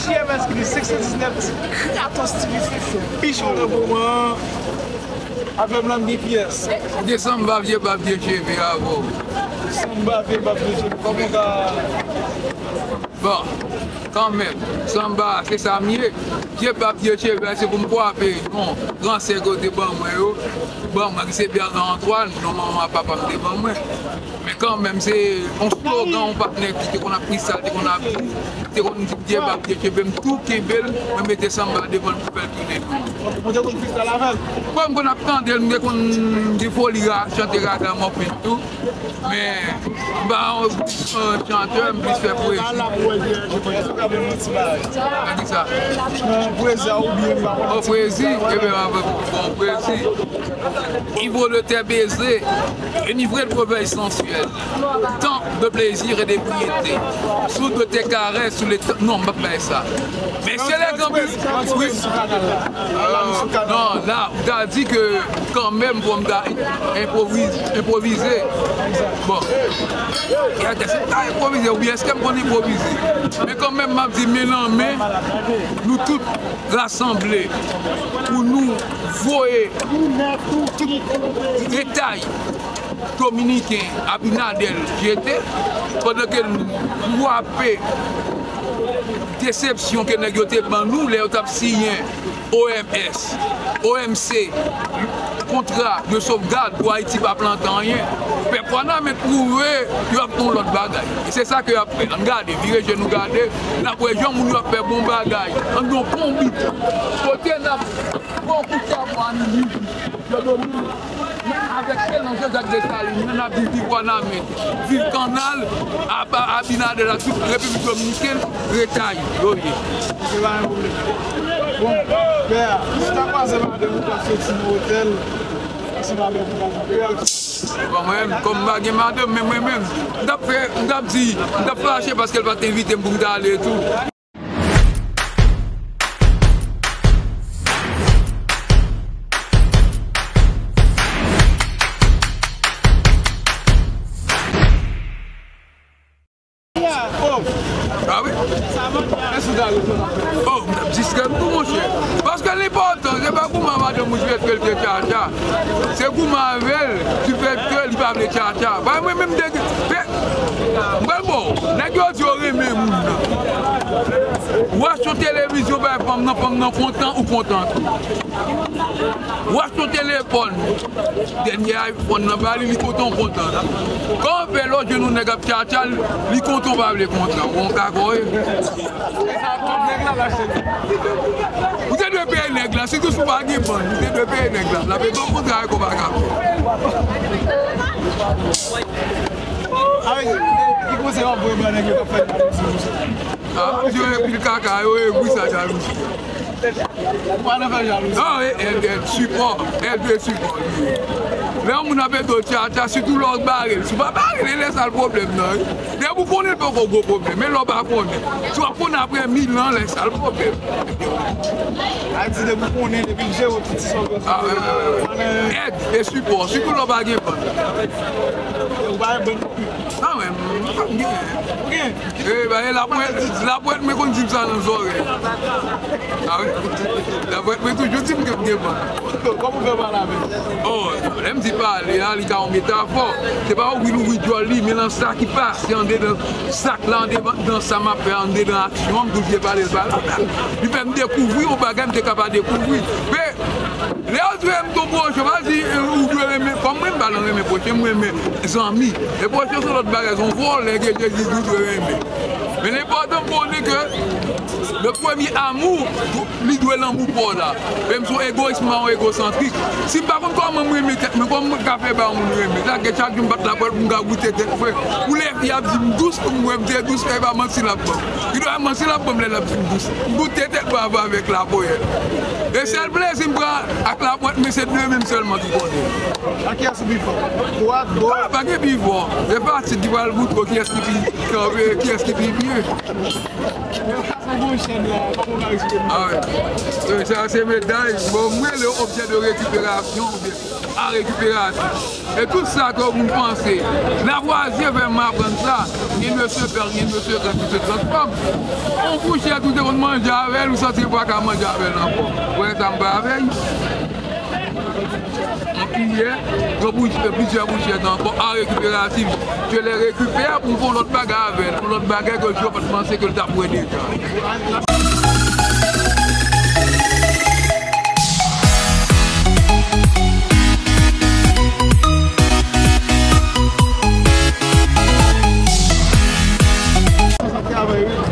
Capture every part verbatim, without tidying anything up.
G M S ki di senk san diznèf, katòz ti pi cho nan moman an. Afè m lan gen pyès. Ou gen sanba vye bab vye cheve avè w. Sanba vye bab vye cheve. Kòman w ka Bon, kanmenm, sanba, se sa m ye. Vye bab, vye cheve, se pou m kwape yon ransè yo te ban mwen yo. Ban mwen, ki se Bernard Antoine, non manman papa m te ban mwen. Men kanmenm, se yon slogan yon patnè ki te konn ap fristal, te konn ap di, te konn di, vye bab, vye cheve, m tou kenbe l, mwen mete sanba devan l pou fè l tounen. Ou te konn fristal avè l? Bon, m konn ap tande l, m te konn gen foli ra, chante raga mòpin tou. Men, m pa yon, yon chantè, m plis fè pwezi. Nan ki sa? O pwezi, ebyen, m pa bon pwezi. Ivre de tes baisers, enivré de vos veilles sensuelles, tant de plaisir et de gaieté, sourd de tes caresses sous les... Non, m p ap bay sa. Men se lè granmoun... Wi. Non, la, ou ta di ke kanmenm pou m ta enpwovize, enpwovize. Bon. E atè, se ta enpwovize, oubyen èske m konn enpwovize? Men kanmenm, m ap di, men nan men, nou tout rasanble pou nou voye tout retay dominiken Abinader jete, pandan ke nou kwape desepsyon ke nèg yo te ban nou lè yo t ap siyen O M S, O M C, kontra de sovgad pou Ayiti pa plante anyen. Pèp Wanament pwouve yo ap fè yon lòt bagay. E se sa ke y ap fè. Ann gade, vire je nou gade, n ap wè jan moun yo ap fè bon bagay. Ann gen yon konbit. Kote n ap pran kout chabwa nou viv, yo domine. Men avèk Selan Jean-Jacques Dessalines, men n ap di viv Wanament, viv Kannal, aba Abinader la, tout Repiblik Dominikèn, retay yo ye. Se pa yon pwoblèm. Bon, pè a, si w ta kwaze madanm ou, w t ap soti nan otèl ansanm avèk yon madanm kreyòl. Bon, mwen menm, kòm m pa gen madanm, men mwen menm, m t ap fè, m t ap di, m t ap fache paske l pa t envite m pou m ta ale tou. Ah wi. Oh, m t ap distrè m tou, monchè. Paske l enpòtan, se pa goumen madanm ou jwèt ke l te tchatcha. Se goumen avè l, ki fè ke li pa vle tchatcha. Ba mwen menm de, de, m pral ba w. Nèg yo di yo renmen moun nan. W achte yon televizyon bay fanm nan, fanm nan kontan, ou kontan tou. W achte yon telefòn. Dènye iPhone nan ba li, li kontan, ou kontan. Kòman w fè lè w jwenn yon nèg ap tchatcha l, li kontan, ou pa vle kontan? Bon, ka kò e. Ou te dwe peye nèg la, sitou si w pa gen bann, ou te dwe peye nèg la. L ap ede w kontra e kò pa ka fè. Avèk ki konsèy w ap voye ba nèg yo k ap fè jalouzi konsa? Ah, yo e pil kaka, yo e egri sa jalouzi. Ou pa nan fè jalouzi. Non, e, e, e, sipò, e de sipò li ye. Lè yon moun ap ede w tchatcha, sitou lè w bare l. Si w pa bare l, e lè sa l pwoblèm nan, wi. Depi w konnen l poko gwo pwoblèm, men lè w pa konnen. Si w ap konnen apre mil an, lè sa l pwoblèm. Ayiti, depi w konnen, depi l jere w, tout ti sa w bezwen. Ah, wi, wi, wi. Èd e sipò, sitou lè w pa gen bann. Ou pa gen bann. Ah, wi, m pa gen. Ou gen? E, ba, e lapwèt, lapwèt mwen konn di m sa nan zòrèy. Ah wi. Lapwèt mwen toujou di m ke m gen bann. Kòman w fè pale avè l? Oh, lè m di pale a, li ka yon metafò. Se pa ouvri l ouvri djòl li, men nan sa ki pase andedan sak la, andedan sa m ap fè, andedan aksyon an, m toujou pale l, pale l. Li fè m dekouvri yon bagay m te ka pa dekouvri. Men, lè yo di w renmen pwochen, pa di, eh, ou dwe renmen, kòm mwen, m pa nan renmen pwochen, m renmen zanmi. E pwochen se lòt bagay, se yon vòlè ke Jezi di w dwe renmen. Men l enpòtan pou konnen ke le premier amour, li dwe lanmou pa w la. Menm si w egoyis, m pa yon egosantrik. Si m pa konn kòman m renmen tèt mwen, kòman mwen ka fè ba yon moun renmen? Sa ke chak jou m bat lapòt pou m ka goute tèt mwen. Pou lè fi ap di m dous, pou m wè m te dous, e pa manti l ap ban m. Li dwe manti l ap ban m lè l ap di m dous. M goute tèt mwen avan avèk laponyèt. E sèl plezi m pran ak laponyèt mwen, se de menm sèlman ki konnen. A kiyès ou pi fò? Dwat, goch? Ah, pa gen pi fò. Se fatig ki pral montre w kiyès ki pi kanpe, kiyès ki pi byen. Bon, chèn la, kòman w ka eksplike nou sa? Ah, wi. Wi, sa se meday. Bon, mwen, le objè de récupération, oubyen a récupération. E tout sa ke moun panse, Lavoisier fè m aprann sa, il ne se perd, il ne se crée, il se transforme. On fouchèt ou te konn manje avè l, ou santi ou pa ka manje avè l ankò. Ou wè sa m pa avè l. Yon kiyè, yon bouch-, plizyè bouchèt ankò, a récupératif. Je les récupère pou m fè yon lòt bagay avè l, yon lòt bagay ke je pa t panse ke l t ap wè deja.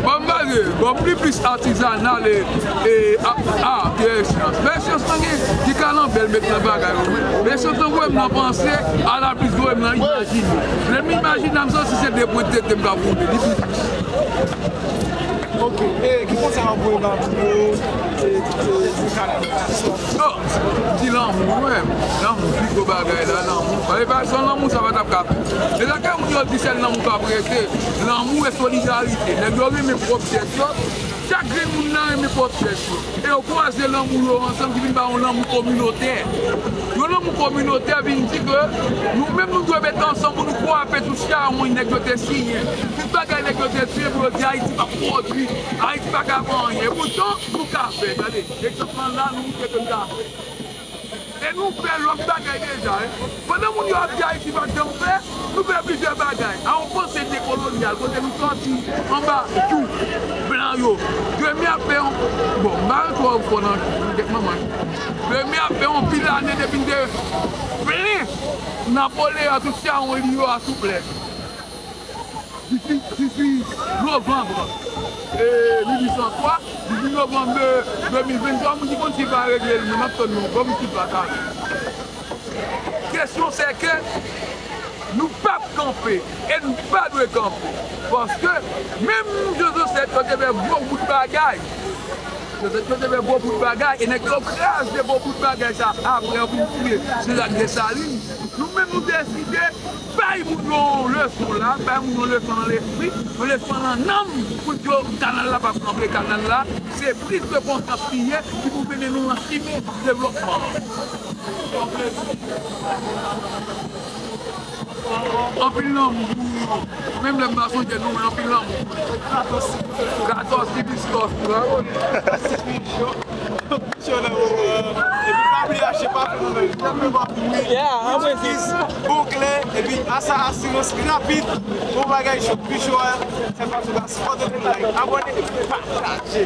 Bon, m pale, bon, m li plis atizanal e, e a, a, ke syans. Men syans lan gen, gen kalanbè l met nan bagay yo, wi. Men syans lan voye m nan panse, a la plis voye m nan imajine. Lè m imajine, m santi se de pwent tete m ka boule, li plis. Ok, e ki konsèy w ap voye nan timoun yo, e, e, pou kanalizasyon? Oh, m di lanmou, wi, menm. Lanmou, pi gwo bagay la, lanmou. Paske pa san lanmou, sa pa t ap ka fèt. Se sa ke moun yo di sèl lanmou k ap rete. Lanmou e solidarite. Nèg yo renmen pwòp tèt yo. Chak grenn moun nan renmen pwòp tèt yo. E yo kwaze lanmou yo ansanm ki vin ba yon lanmou kominotè. Yon lanmou kominotè vin di ke nou menm nou dwe met ansanm pou nou kwape tout chawony nèg yo te siyen. Tout bagay nèg yo te siyen pou yo di Ayiti p ap pwodui, Ayiti pa ka fè anyen. Poutan, nou ka fè. Gade, egzanp lan la, nou montre ke nou ka fè. E nou fè lòt bagay deja, wi. Pandan moun yo ap di Ayiti pa t janm fè, nou fè plizyè bagay. A yon panse dekolonyal, kote nou sòti anba jou blan yo. Premye ap fè yon, bon, m pa twò fò nan jou, nan tèt manman. Premye ap fè yon pil ane depi n te plen Napoleon tout chawony li yo a souplè. Dizuit, dizuit novanm, e, mil uit san twa, dizuit novanm de de mil venntwa, moun ki konn chif la regle l, men m ap tann nou, ban m chif la talè. Kesyon se ke nou p ap kanpe, e nou pa dwe kanpe. Paske menm Jozefèt yo te fè gwo bout bagay. Jozefèt yo te fè gwo bout bagay, e nèg yo kraze gwo bout bagay sa apre yo vin touye Jirak Desalin. Nou menm nou deside bay moun yo yon leson la, bay moun yo yon leson nan lespri, yon leson nan nanm, pou yo kanal la p ap kanpe, kanal la, se priz de konsyans li ye, ki pou mennen nou nan chimen devlopman an. Anpil lanmou pou nou. Menm lè m pa sonje nou, men anpil lanmou pou nou. Katòz Hibiscus, bravo. Epi pa bliye achte pafen nou menm. Bon klè, epi asa asirans rapid. Bon bagay cho, pi cho a. Se pa sou la, sipòte nou, like, abòne, pataje.